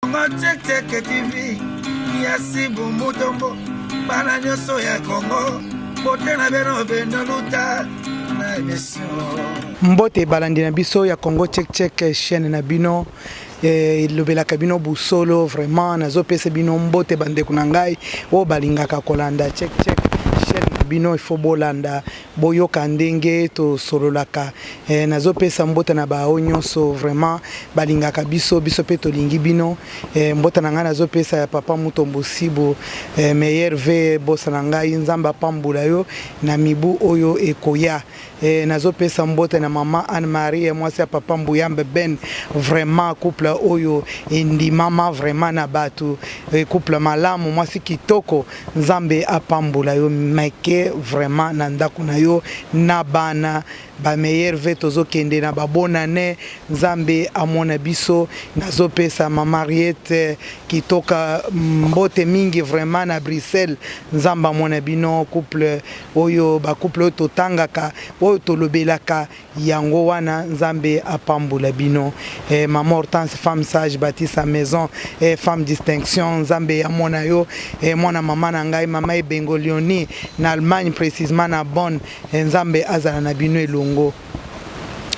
Congo Check Check TV ya Sibu Mutombo bana nyonso ya Congo bote na bino bino luta na emission. Mbote balandi na biso ya Congo Check Check chaîne na bino eh, elobelaka bino busolo vraiment nazopesa bino mbote bandeko na ngai oyo balingaka kolanda Check Check chaîne na bino il faut bolanda Boyoka ndenge tosololaka eh, nazopesa mbote na baoyo nyonso vraiment balingaka biso, biso mpe tolingi bino eh, mbote na ngai nazopesa ya papa Mutombo Sibo eh, meilleur ve bosa na ngai, Nzambe apambola yo na mibu oyo ekoya eh, nazopesa mbote na mama Anne Marie mwasi ya papa Mbuyambe Ben, vraiment couple oyo endimama vraiment na bato eh, couple malamu, mwasi kitoko Nzambe apambola yo mike vraiment na ndaku na yo na bana ba meilleur vœux tozo kende na ba bonne annee Nzambe amona biso nazo pesa maman Henriette kitoka mbote mingi vraiment na Bruxelles Nzambe amona bino couple oyo ba couple oyo totangaka oyo tolobelaka Yango wana nzambe apambola bino eh, maman Hortense femme sage bâtit sa maison eh, femme distinction nzambe amona yo eh, mwana mama na ngai mama Ebengo Leonie na Allemagne précisément na Bonn eh, nzambe azala na bino elongo.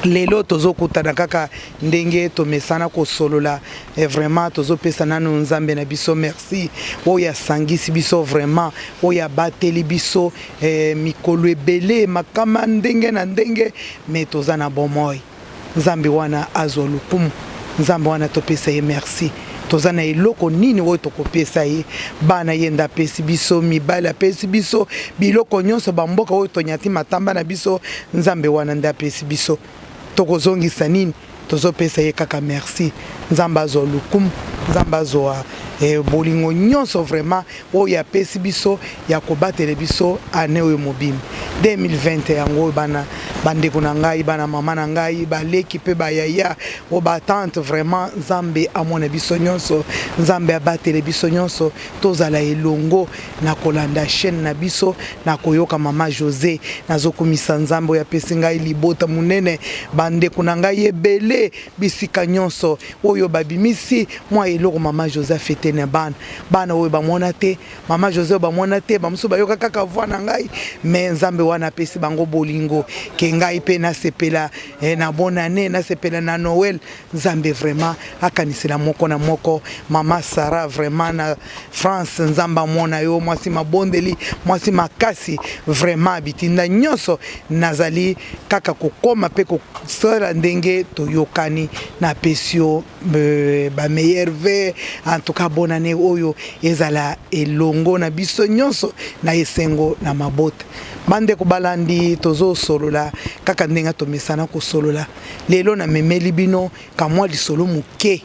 Lelo tozokutana kaka ndenge tomesana kosolola eh, vraiment tozopesa nanu nzambe na biso merci oyo asangisi biso vraiment oyo abateli biso Eh, mikolo ebele makama ndenge na ndenge me toza na bomoi nzambe wana azwa lokumu nzambe wana topesa ye merci toza na eloko nini oyo tokopesa ye bana ye nde apesi biso mibali apesi biso biloko nyonso bamboka oyo tonyati matamba na biso nzambe wana nde apesi biso tokozongisa nini tozopesa ye kaka merci nzambe azwa lokumu nzambe azwa eh, bolingo nyonso vraiment oyo apesi biso ya kobatela biso année oyo mobimba 2020 yango oyo bana bandeko na ngai bana mama na ngai baleki mpe bayaya oyo batante vraiment nzambe amona biso nyonso nzambe abatele biso nyonso tozala elongo na kolanda chaîne na biso na koyoka mama Jose nazokumisa nzambe oyo apesi ngai libota monene bandeko na ngai ebele bisika nyonso oyo babimisi mwa eloko mama Jose afete na bana bana oyo bamona te mama Jose oyo bamona te bamosusu bayoka kaka voix na ngai me nzambe wana apesi bango bolingo ke ngai mpe nasepela eh, na bonne année nasepela na Noël Nzambe vraiment akanisela moko na moko mama Sarah vraiment na France Nzambe amona yo mwasi mabondeli mwasi makasi vraiment bitinda nyonso nazali kaka kokoma pe kosala ndenge toyokani napesi yo euh, ba meilleurs vœux en tout cas bonne année oyo ezala elongo na biso nyonso na esengo na mabota bandeko balandi tozosolola kaka ndenge tomesana kosolola Lelo na memeli bino ka mwa lisolo moke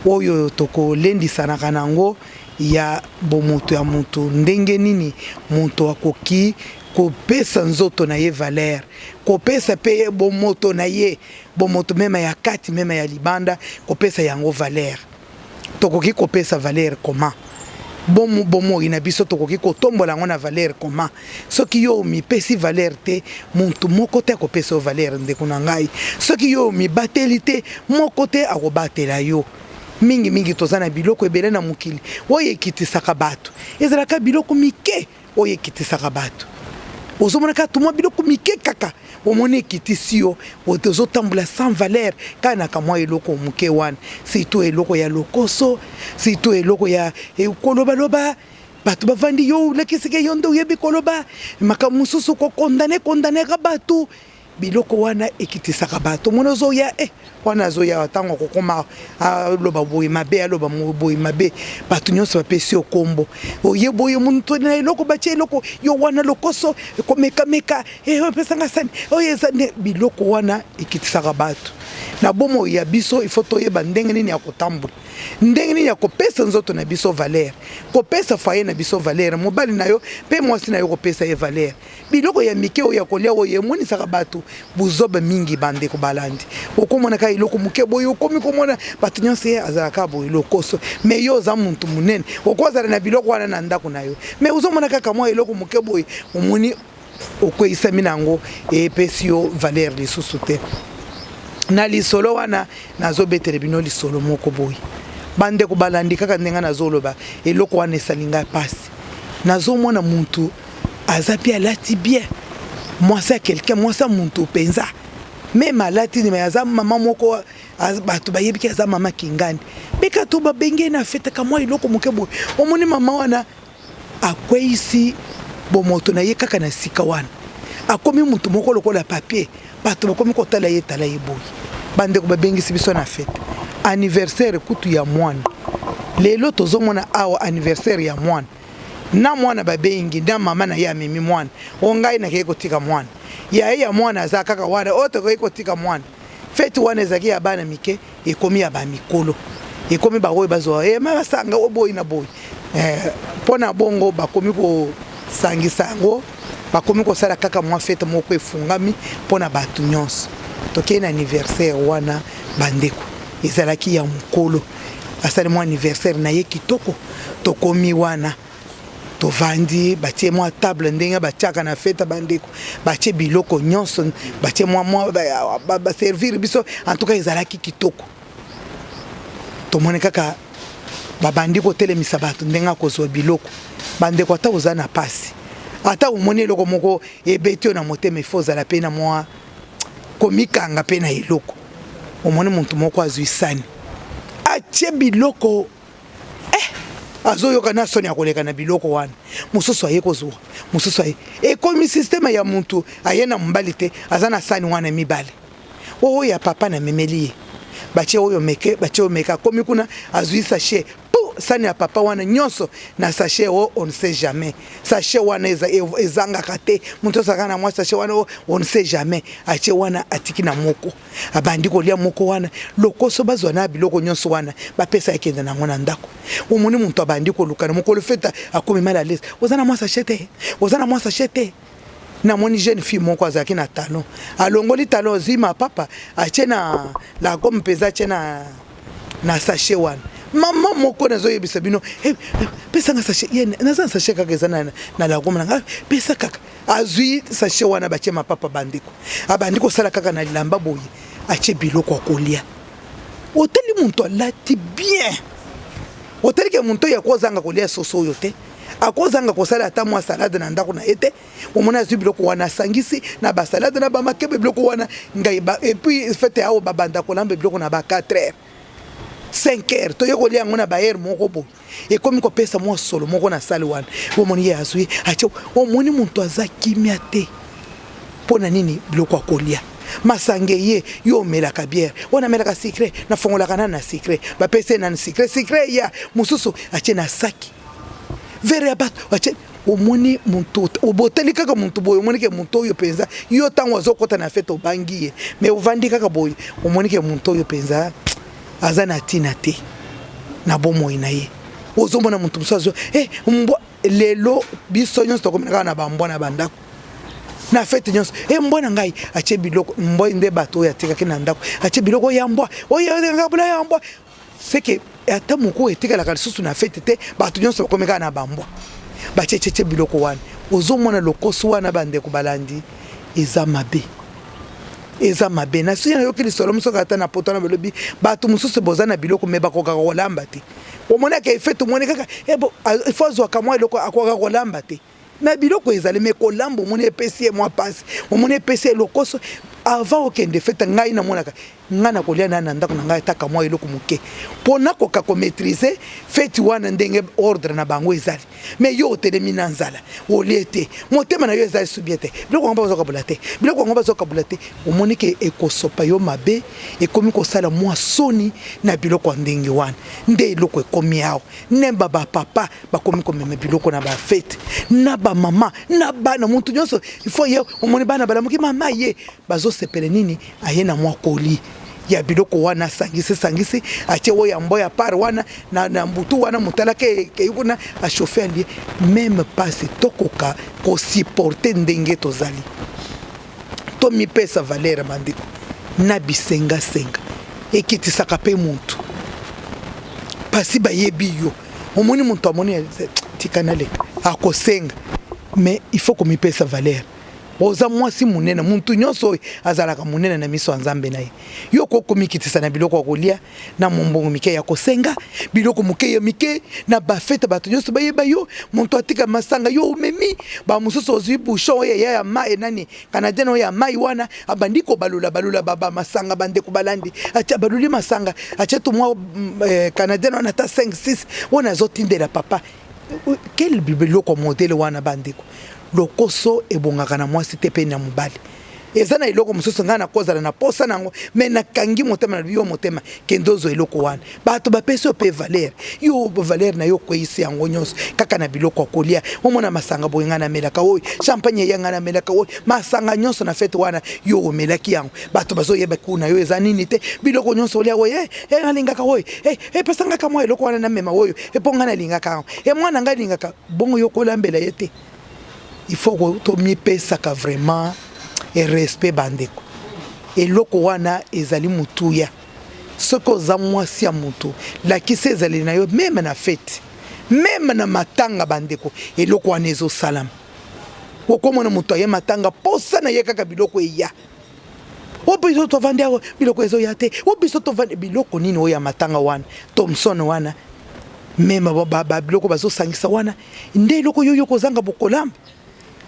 oyo tokolendisanaka na yango ya bomoto ya moto, ndenge nini moto akoki kopesa nzoto na ye valeur, kopesa pe bomoto na ye, bomoto meme ya kati meme ya libanda, kopesa yango valeur. Tokoki kopesa valeur comment? Bomoi na biso tokoki kotombola yango na valeur comment? Soki yo omipesi valeur te, mutu moko te akopesa yo valeur ndeko na ngai. Soki yo omibateli te, moko te akobatela yo. Mingi mingi toza na biloko ebele na mokili oyo ekitisaka bato, ezalaka biloko mike. Oyo ekitisaka bato ozomona kaka tumwa biloko mike kaka omoni ekitisi yo ozotambola sans valeur kaka na kamwa eloko moke wana surtout eloko ya lokoso surtout eloko ya kolobaloba bato bavandi yo olakisike yo nde oyebi koloba makambo mosusu kokondane kondaneka bato Biloko wana ekitisaka bato. Omoni ozoya eh, wana azoya ntango akokoma aloba boye mabe, aloba boye mabe, bato nyonso bapesi yo kombo, oye boye moto na eloko batie eloko yo wana lokoso komekameka eh, opesanga sani oyo eza nde biloko wana ekitisaka bato na bomoi ya biso. Il faut toyeba ndenge nini ya kotambola, ndenge nini ya kopesa nzoto na biso valeur, kopesa foyer na biso valeur, mobali na yo mpe mwasi na yo kopesa ye valeur. Biloko ya mike oyo ya kolia oyo emonisaka bato buzoba mingi bandeko balandi okomona kaka eloko moke boye okomi komona bato nyonso ye azalaka boye lokoso me yo oza muntu monene okozala na biloko wana na ndako na yo me ozomona kaka mwa eloko moke boye omoni okweyisami na yango epesi yo valeur lisusu te na lisolo wana nazobetela bino lisolo moko boye. Bandeko balandi kaka ndenge nazoloba, eloko wana esali ngai mpasi. Nazomona mutu aza mpe alati bien, mwasi ya quelqu'un, mwasi ya mutu mpenza, même alati mais aza mama moko, bato bayebi ke aza mama kingani. Beka to babenge ye na fetaka mwa eloko moke boye. Omoni mama wana akweyisi bomoto na ye kaka na sika wana, akomi mutu moko lokola papier. Bato bakomi kotala ye, tala ye boye. Bandeko, babengisi biso na fête anniversaire kutu ya mwana. Lelo tozomona awa anniversaire ya mwana na mwana, babengi na mama na ye, amemi mwana. O ngai nakei kotika mwana ya ye, ya mwana aza kaka wana. Oyo tokoki kotika mwana, fête wana ezalaki ya bana mike, ekomi ya bamikolo, ekomi baoyo bazwa e ma basanga o boyi na boyi. Mpo na bongo bakomi kosangisa yango, bakomi kosala kaka mwa fête moko efungami mpo na bato nyonso. Tokei na anniversaire wana, bandeko, ezalaki ya mokolo asali mwa anniversaire na ye kitoko. Tokomi wana, tovandi, batie mwa table ndenge batiaka na fête. Bandeko, batie biloko nyonso, batie mwa mwa baservir biso. En tout cas ezalaki kitoko. Tomoni kaka babandi kotelemisa bato ndenge akozwa biloko. Bandeko, ata oza na pasi, ata omoni eloko moko ebeti yo na motema, ifo ozala mpe na mwa komikanga mpe na eloko. Omoni motu moko azwi sani, atie biloko, azoyoka na soni ya koleka na biloko wana. Mosusu aye kozwa, mosusu aye. Ekomi système ya mutu aye na mobali te, aza na sani wana mibale. Oyo ya papa namemeli ye, batie oyo meke, batie oyo meke. Akomi kuna, azwi sachet po sani ya papa wana nyonso na sachet. O on ne sait jamais, sachet wana ezangaka te. Moto azalaka na mwa sachet wana, on ne sait jamais. Atie wana, atiki na moko, abandi kolia moko wana. Lokoso bazwa na biloko nyonso wana, bapesa, ekende nango na ndako. Omoni moto abandi koluka na mokolo fête, akomi mal à l'aise: oza na mwa sachet te, oza na mwa sachet te. Namoni jeune fille moko azalaki na talon, alongoli talon, azwi mapapa, atie na lagome mpenza, atie na sachet wana. Mama moko nazoyebisa bino: hey, pesanga sachet. Ye naza na sachet kaka eza na lagome na ngai, pesa kaka. Azwi sachet wana, batie mapapa. Bandeko, abandi kosala kaka na lilamba boye, atie biloko ya kolia. Otali moto alati bien, otali ke moto oyo akozanga kolia soso oyo te, akozanga kosala ata mwa salade na ndako na ye te. Omoni azwi biloko wana, asangisi na basalade na bamakebe, biloko wana ngai. Et puis fête awo babanda kolamba biloko na ba 4 heures, 5 heures, toye kolia yango na baheure moko boye. Ekomi kopesa mwa solo moko na sale wana. Omoni ye azwi, atie. Omoni moto aza kimia te. Mpo na nini? Biloko ya kolia, masanga ye. Yo omelaka bière wana, amelaka sucré, nafongolaka nani na sucré, bapesi ye nani sucré, sucré ya mosusu atie na saki, verre ya bato atie. Omoni motu oboteli kaka motu boye, omoni ke motu oyo mpenza, yo ntango azokɔta na fête obangi ye, mais ovandi kaka boye, omoni ke motu oyo mpenza aza na ntina te na bomoi na ye. Ozomona motu mosusu azo mbwa. Lelo biso nyonso tokomina kaka na bambwa na bandako na fête nyonso. Mbwa na ngai atie biloko, mbwa nde bato oyo atikaki na ndako, atie biloko ya mbwa oyo ngabula ya mbwa. Seke ata moko etikalaka lisusu na fête te, bato nyonso bakomi kaka na bambwa, batie biloko wana. Ozomona lokoso wana, bandeko balandi, eza mabe, eza mabe. Na soki nayoki lisolo mosusu ata na poto wana, balobi bato mosusu boza na biloko mais bakokaka kolamba te. Omonaka efete, omoni kaka ifo azwaka mwa eloko, akokaka kolamba te. Mais biloko ezali, mais kolamba, omoni epesi ye mwa mpasi, omoni epesi ye lokoso. Avant okende fête, ngai namonaka ngai na kolia na ndako na ngai ataka mwa eloko moke mpo nakoka komaîtriser fête wana ndenge ordre na bango ezali. Mais yo otelemi na nzala, olie te, motema na yo ezali subie te. Biloko yango bazokabola te, biloko yango bazokabola te. Omoni ke ekosopa yo mabe, ekomi kosala mwa soni na biloko ya ndenge wana. Nde eloko ekomi awa, nemba bapapa bakomi komema biloko na bafête, na bamama na bana, motu nyonso ifo ye. Omoni bana balamuki, mama ye bazosepela nini, aye na mwa koli ya biloko wana, asangisi sangisi, atie oyo ya mbwa ya part wana na mbutu wana, motalaka ekei kuna, achauffe, alie. Même pasi tokoka kosupporter ndenge tozali, tomipesa valeur. Bandeko, na bisengasenga ekitisaka mpe motu pasi. Bayebi yo, omoni moto amoni, tika naleka, akosenga. Mais il faut komipesa valeur. Oza mwasi monene, muntu nyonso oyo azalaka monene na miso ya Nzambe na ye. Yo okoki komikitisa na biloko ya kolia, na mombongo mike ya kosenga, biloko moke ya mike, na bafete bato nyonso bayeba yo, moto atika masanga yo omemi, ba mosusu ozwi bouchon oyo ya ya mai nani canadien oyo ya mai wana abandi kobalola balola ba, ba masanga bandeko balandi atia baloli masanga atia to mwa mm, eh, canadien wana ata 5 6 wana azotindela papa. Quel biloko modele wana bandeko? Lokoso ebongaka na mwasi te pe na mobali. Eza na eloko mosusu ngai nakozala na posa na yango me nakangi motema na yo motema kende ozwa eloko wana. Bato bapesi yo pe valeur, yo valeur na yo okweyisi yango nyonso kaka na biloko ya kolia. Omona masanga boye ngai namelaka oyo, champagne eya ngai namelaka oyo, masanga nyonso na fete wana yo omelaki yango. Bato bazoyeba kuna yo eza nini te, biloko nyonso olia oyo eh, eh, nalingaka oyo eh, epesa nga kamwa eloko wana namema oyo epo ngai nalingaka yango e mwana ngai alingaka bongo yo kolambela ye te. Il faut tomipesaka vraiment e respect bandeko, eloko wana ezali motuya. Soki oza mwasi ya motu, lakisa ezaleli na yo meme na fete, meme na matanga bandeko, eloko wana ezosalama. Okomona moto aye matanga, posa na ye kaka biloko eya. O biso tovandi awa biloko ezoya te, o biso tovandi biloko nini oyo ya matanga wana, Thomson wana meme ba biloko bazosangisa wana nde eloko yo yo kozanga bokolamba.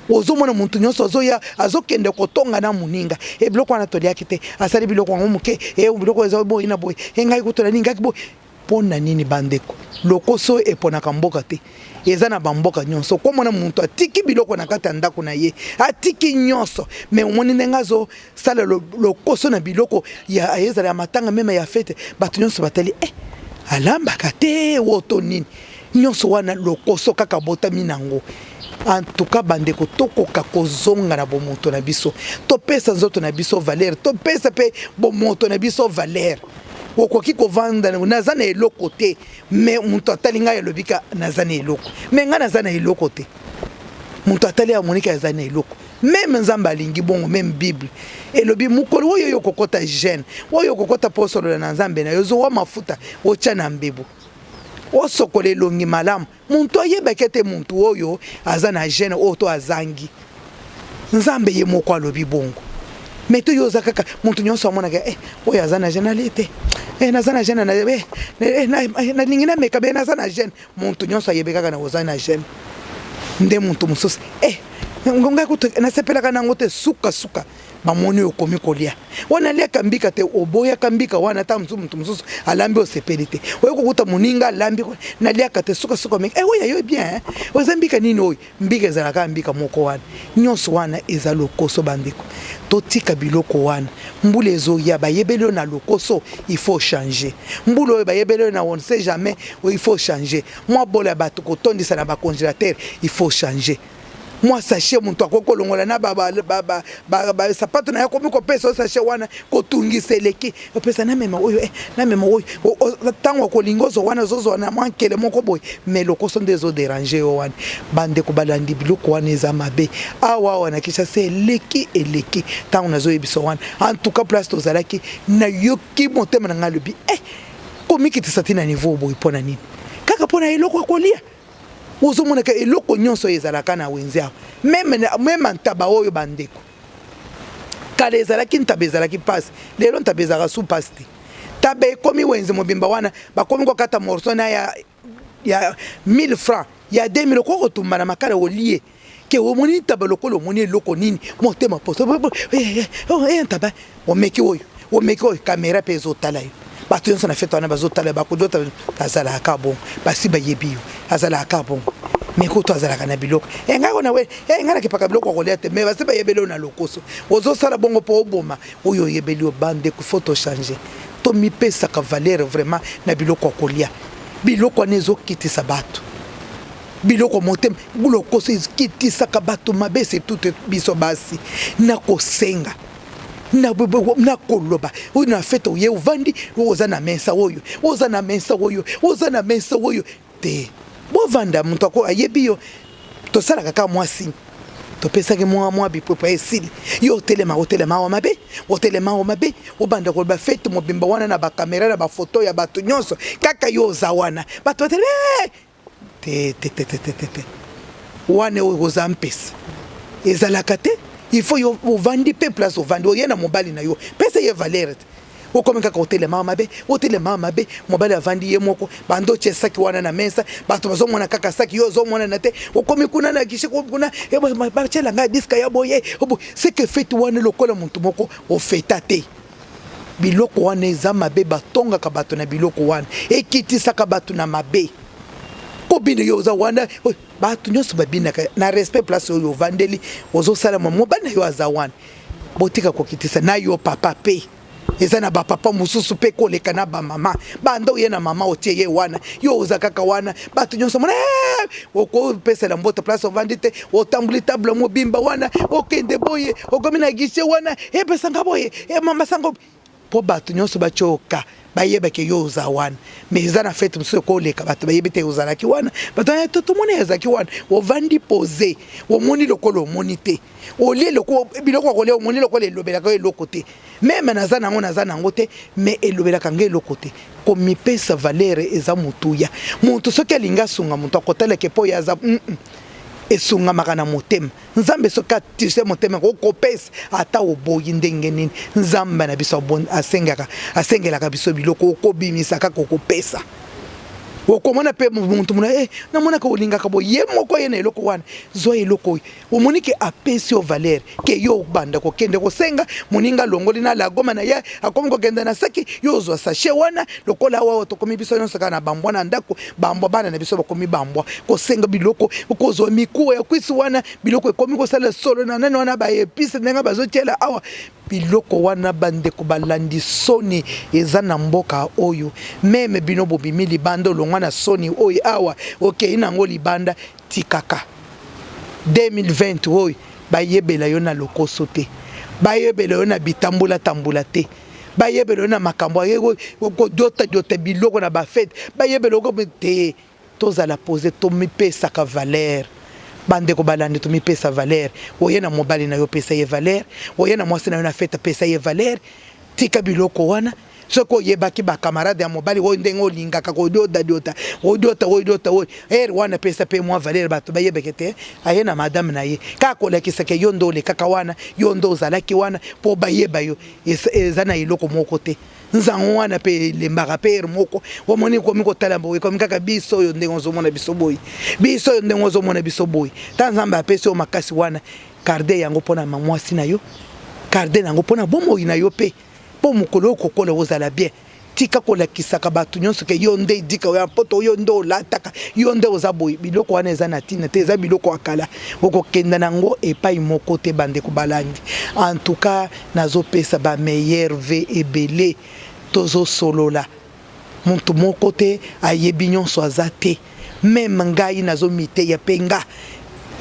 Ozomona motu nyonso azoya azokende kotonga na moninga e biloko wana toliaki te, asali biloko yango moke e biloko eza boye na boye e ngai kutu nalingaki boye. Mpo na nini bandeko? Lokoso eponaka mboka te, eza na bamboka nyonso. Okomona moto atiki biloko na kati ya ndako na ye, atiki nyonso, me omoni ndenge azosala lokoso na biloko ya ezala ya matanga meme ya fete, bato nyonso batali eh, alambaka te woto nini nyonso wana lokoso kaka botami nango. En tout cas bandeko, tokoka kozonga na bomoto na biso, topesa nzoto na biso valeur, topesa mpe bomoto na biso valeur. Okoki kovanda naza na eloko te, me moto atali ngai alobi ka naza na eloko, me ngai naza na eloko te. Moto atali amoni ka aza na eloko. Meme Nzambe alingi bongo, meme Bible elobi mokolo oyo yo okokɔta jeûne, oyo okokɔta mpo osolola na Nzambe na yo, zowa mafuta otya na mbebu, osokola elongi malamu, moto ayebaki ete motu oyo aza na jeûne oyo to azangi. Nzambe ye moko alobi bongo. Me to yo oza kaka moto nyonso amonaka eh, oyo aza na jeûne alie te, eh, naza na jeûne na, eh, eh, nalingi nameka be naza na jeûne. Moto nyonso ayebi kaka na oza na jeûne nde moto mosusu eh, ngai kutu nasepelaka nango te. Sukasuka bamoni oyo okomi kolia wana, aliaka mbika te, oboyaka mbika wana. Ata mosusu moto mosusu alambi osepeli te, oyo kokuta moninga alambi naliaka te, sukasuka omeki eh, oyo ayo bien eh? Oza mbika nini oyo? Mbika ezalaka mbika moko wana nyonso wana eza lokoso. Bandeko, totika biloko wana. Mbula ezoya, bayebeli oyo na lokoso, il faut changer. Mbula oyo bayebeli oyo na on ne sait jamais, il faut changer. Mwa bola ya bato kotondisa na bacongélateur, il faut changer. Mwa sachet moto akoki kolongola na basapato na ye, akomi kopesa o sachet wana, kotungisa eleki, opesa namema oyo eh, namema oyo. Ntango akolinga ozwa wana, ozozwa na mwa nkele moko boye, mais lokoso nde ezoderange yo wana. Bandeko balandi, biloko wana eza mabe. Awa awa na Kinshasa eleki eleki. Ntango nazoyebisa wana, en tout cas place tozalaki, nayoki motema na ngai alobi eh, komikitisa ti na niveau boye mpo na nini? Kaka mpo na eloko ya kolia. Ozomonaka eloko nyonso oyo ezalaka na wenze awa, meme ntaba oyo bandeko, kala ezalaki ntaba ezalaki mpasi, lelo ntaba ezalaka su mpasi te. Taba ekomi wenze mobimba wana, bakomi kokata morceau na ya 1000 francs, ya 2000, okoki kotumba na makala olie ke omoni ntaba lokola omoni eloko nini. Motema poso ntaba omeki oyo, omeki oyo, kamera mpe ezotala yo, bato nyonso na fete wana bazotala yo, bakodota azalaka bongo, basi bayebi yo azalaka bongo, me kutu azalaka na biloko e ngai kona we e ngai nakipaka biloko ya kolia te, me basi bayebeli oyo na lokoso, ozosala bongo mpo oboma oyo oyebeli yo. Bandeko, faut tochange, tomipesaka valeur vraiment na biloko ya kolia. Biloko wana ezokitisa bato, biloko motema lokoso ekitisaka bato mabe, surtout biso basi na kosenga na koloba oyo na fete oye ovandi, oza na mesa oyo, oza na mesa oyo, oza na mesa oyo te. Bovanda, moto ako ayebi yo, tosalaka kaka mwa signe, topesaki mwa bipwepwe, esili. Yo otelema, otelema awa mabe, otelema awa mabe, obanda koloba fete mobimba wana na bakamera na bafoto ya bato nyonso, kaka yo oza wana, bato batelema te te te te te te te. Wana oyo oza mpesa ezalaka te. Il faut yo ovandi mpe place ovandi, oye na mobali na yo, pesa ye valeur te. Okomi kaka otelemaka mabe, otelemaka mabe. Mobali avandi ye moko, banda otie saki wana na mesa, bato bazomona kaka saki, yo ozomonana te. Okomi kuna na guichet kuna, batiela ngai disque ya boye, seke fete wana lokola motu moko ofeta te. Biloko wana eza mabe, batongaka bato na biloko wana, ekitisaka bato na mabe. Kobina yo oza wana, bato nyonso babinaka na respect. Place oyo ovandeli, ozosala, mobali na yo aza wana, botika kokitisa na yo papa. Mpe eza na bapapa mosusu mpe koleka na bamama. Banda oye na mama, otie ye wana, yo oza kaka wana, bato nyonso mona okopesela mboto. Place ovandi te, otamboli table mobimba wana, okende boye, okomi na guichet wana, epesanga boye, mama sango, mpo bato nyonso batyoka, bayebake yo oza wana. Mais eza na fete mosusu ekoleka, bato bayebi te ozalaki wana. Bato tomoni ezalaki wana, ovandi pose, omoni lokola omoni te, olie biloko ya kolia, omoni lokola elobelaka yo eloko te. Même naza nango, naza nango te, mais elobelaka nga eloko te. Komipesa valeur eza motuya. Moto soki alingi asunga moto, akotalaka mpo oyo aza esungamaka na motema. Nzambe soki atise motema, okopesa ata oboyi ndenge nini. Nzambe na biso asengaka, asengelaka biso biloko, okobimisa kaka, okopesa. Okomona mpe motu mona namonaka olingaka boye, ye moko ye na eloko wana, zwa eloko oyo. Omoni ke apesi yo valeur ke yo obanda kokende kosenga moninga, alongoli na lagoma na ye, akomi kokende na saki, yo ozwa sachet wana. Lokola awa tokomi biso nyonso kaka na bambwa na ndako, bambwa, bana na biso bakomi bambwa, kosenga biloko, kozwa mikuwa ya kwisi wana, biloko ekomi kosala solo na nani wana, baépices ndenge bazotiela awa biloko wana. Bandeko balandi, soni eza na mboka oyo. Même bino bobimi libanda, olongwa na soni oyo awa, okei nango libanda. Tikaka 2020 oyo, bayebela yo na lokoso te, bayebela yo na bitambola-tambola te, bayebela yo na makambo kodiota-diota biloko na bafêtes, bayebela yo te. Tozala pose, tomipesaka valeur. Bandeko balandi, tomipesa valeur. Oye na mobali na yo, pesa ye valeur. Oye na mwasi na yo na fête, pesa ye valeur. Tika biloko wana. Soki oyebaki bacamarade ya mobali oyo, ndenge olingaka kodiotadiota, odiota oyo, diota oyo, ere wana pesa mpe mwa valeur, bato bayebeke te aye na madame na ye. Kaka kolakisaka yo nde olekaka wana, yo nde ozalaki wana, mpo bayeba yo, eza na eloko moko te. Nzango wana mpe elembaka mpe ere moko. Omoni, ekomi kotala boye, ekomi kaka biso oyo ndenge ozomona biso boye, biso oyo ndenge ozomona biso boye. Ta Nzambe apesi yo makasi wana, garde yango mpona mwasi na yo, garde yango mpona bomoi na yo mpe mpo mokolo oyo kokola ozala bien. Tika kolakisaka bato nyonso ke yo nde dika oya poto, yo nde olataka, yo nde oza boye. Biloko wana eza na ntina te, eza biloko ya kala, okokenda nango epai moko te. Bandeko balandi, en tout cas nazopesa bameilleurs vœux ebele. Tozosolola, motu moko te ayebi nyonso, aza te. Même ngai nazomiteya mpe nga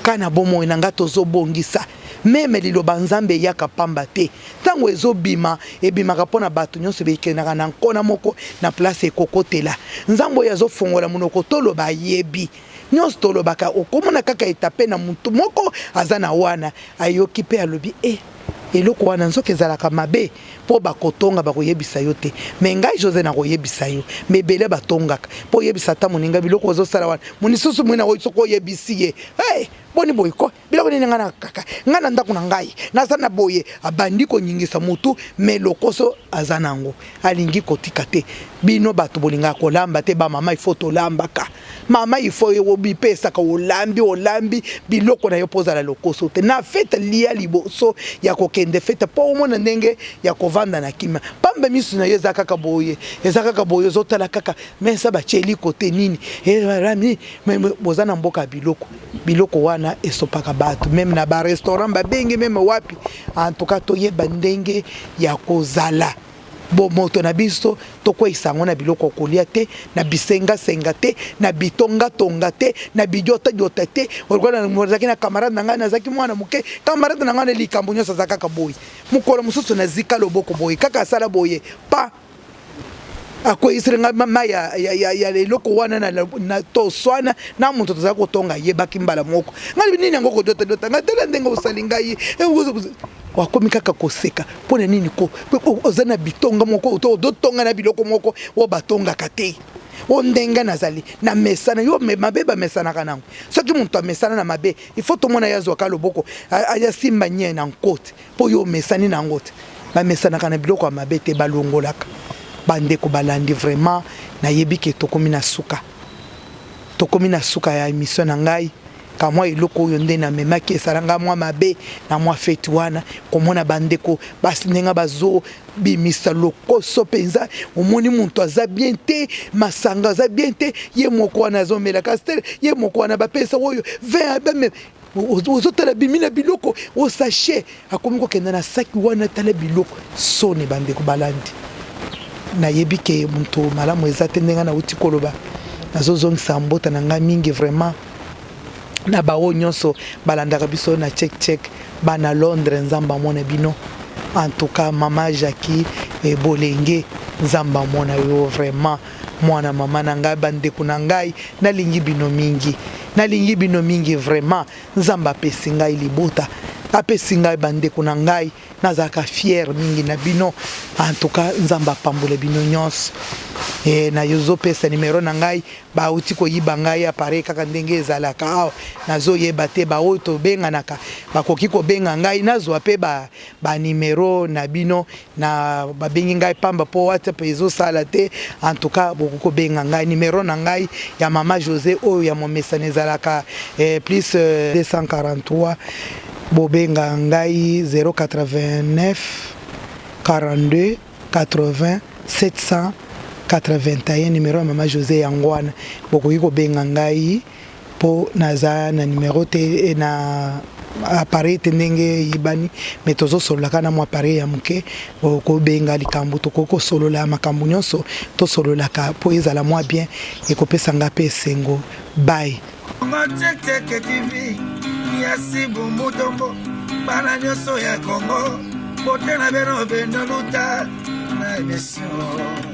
ka na bomoi na nga tozobongisa. Même liloba Nzambe eyaka pamba te. Ntango ezobima, ebimaka mpo na bato nyonso, bekendaka na nkona moko na place ekokotela. Nzambe oyo azofongola monoko toloba, ayebi nyonso tolobaka. Okomona kaka etape na motu moko aza na wana, ayoki mpe alobi e eloko wana nzoka ezalaka mabe, mpo bakotonga, bakoyebisa yo te. Mais ngai José nakoyebisa yo. Mais ebele batongaka mpo oyebisa ata moninga biloko ozosala wana. Molisusu mwina oyo, soki oyebisi ye, hey, boni boye ko, biloko nini, ngai na kaka ngai na ndako na ngai naza na boye, abandi konyingisa motu. Mais lokoso aza nango, alingi kotika te. Bino bato bolingaka kolamba te, bamama, ifo tolambaka. Mama, ifo obipesaka, olambi, olambi biloko na yo mpo ozala lokoso te na fête. Lia liboso ya kokende fête mpo omona ndenge ya kovanda na kimia. Pamba misu na yo eza kaka boye, eza kaka boye, ozotala kaka mesa batieli kote nini. Boza na mboka ya biloko, biloko wana esopaka bato, même na barestaurant babengi, même wapi. En tout cas toyeba ndenge ya kozala bomoto na biso, tokweyisa yango na biloko ya kolia te, na bisengasenga te, na bitongatonga te, na bidiotadiota te. Ozalaki na camarade na ngai, nazalaki mwana moke, camarade na ngai na likambo nyonso aza kaka boye. Mokolo mosusu nazika loboko boye, kaka asala boye pa, akweyiseli ngai mai ya eloko wana na toswana na moto tozala kotonga. Ayebaki mbala moko ngai nini yango kodiotadiota ngai, tala ndenge osali ngai. Akomi kaka koseka mpo na nini? Ko oza na bitonga moko to ozotonga na biloko moko oyo batongaka te. O ndenge nazali na mesana yo mabe, bamesanaka nango. Soki moto amesana na mabe, il faut tomona ye azwaka loboko, asimba nye na nkote, mpo yo omesani na yango te. Bamesanaka na biloko ya mabe te, balongolaka. Bandeko balandi, vraiment nayebi ke tokomi na suka, tokomi na suka ya émission na ngai. Kamwa eloko oyo nde namemaki esalanga mwa mabe na mwa feti wana, komona bandeko basi ndenge bazobimisa lokoso mpenza. Omoni moto aza bien te, masanga aza bien te, ye moko wana azomela Castel, ye moko wana bapesa oyo 20, ozotala bimi na biloko osachet, akomi kokenda na saki wana. Tala biloko, soni. Bandeko balandi, nayebi ke moto malamu eza te. Ndenge nauti koloba, nazozongisa mbota na ngai mingi vraiment na baoyo nyonso balandaka biso na Check Check. Bana Londres, Nzambe amona bino. En tout cas, mama Jackie Bolenge, Nzambe amona yo vraiment, mwana mama na ngai. Bandeko na ngai, nalingi bino mingi, nalingi bino mingi vraiment. Nzambe apesi ngai libota, apesi ngai bandeko na ngai, nazalaka fier mingi na bino. En tout cas, Nzambe apambola bino nyonso. Nazopesa nimero na ngai. Bauti koyiba ngai appareil kaka ndenge ezalaka awa, nazoyeba te. Baoyo tobenganaka bakoki kobenga ngai, nazwa mpe banimero na bino. Na babengi ngai pamba mpo WhatsApp ezosala te. En tout cas, bokoki kobenga ngai. Nimero na ngai ya mama José oyo ya momesana ezalaka plus 243, bobenga ngai 089 42 80 781. Nimero ya mama José yango wana, bokoki kobenga ngai mpo naza na nimero te, na appareil te ndenge eyibani, me tozosololaka na mwa appareil ya moke. Kobenga likambo, tokoki kosolola makambo nyonso tosololaka mpo ezala mwa bien, ekopesa nga mpe esengo. Bye. Congo Check Check TV, Yasibu Mutombo, bana nyonso ya Congo, bote na bino beno luta na émission.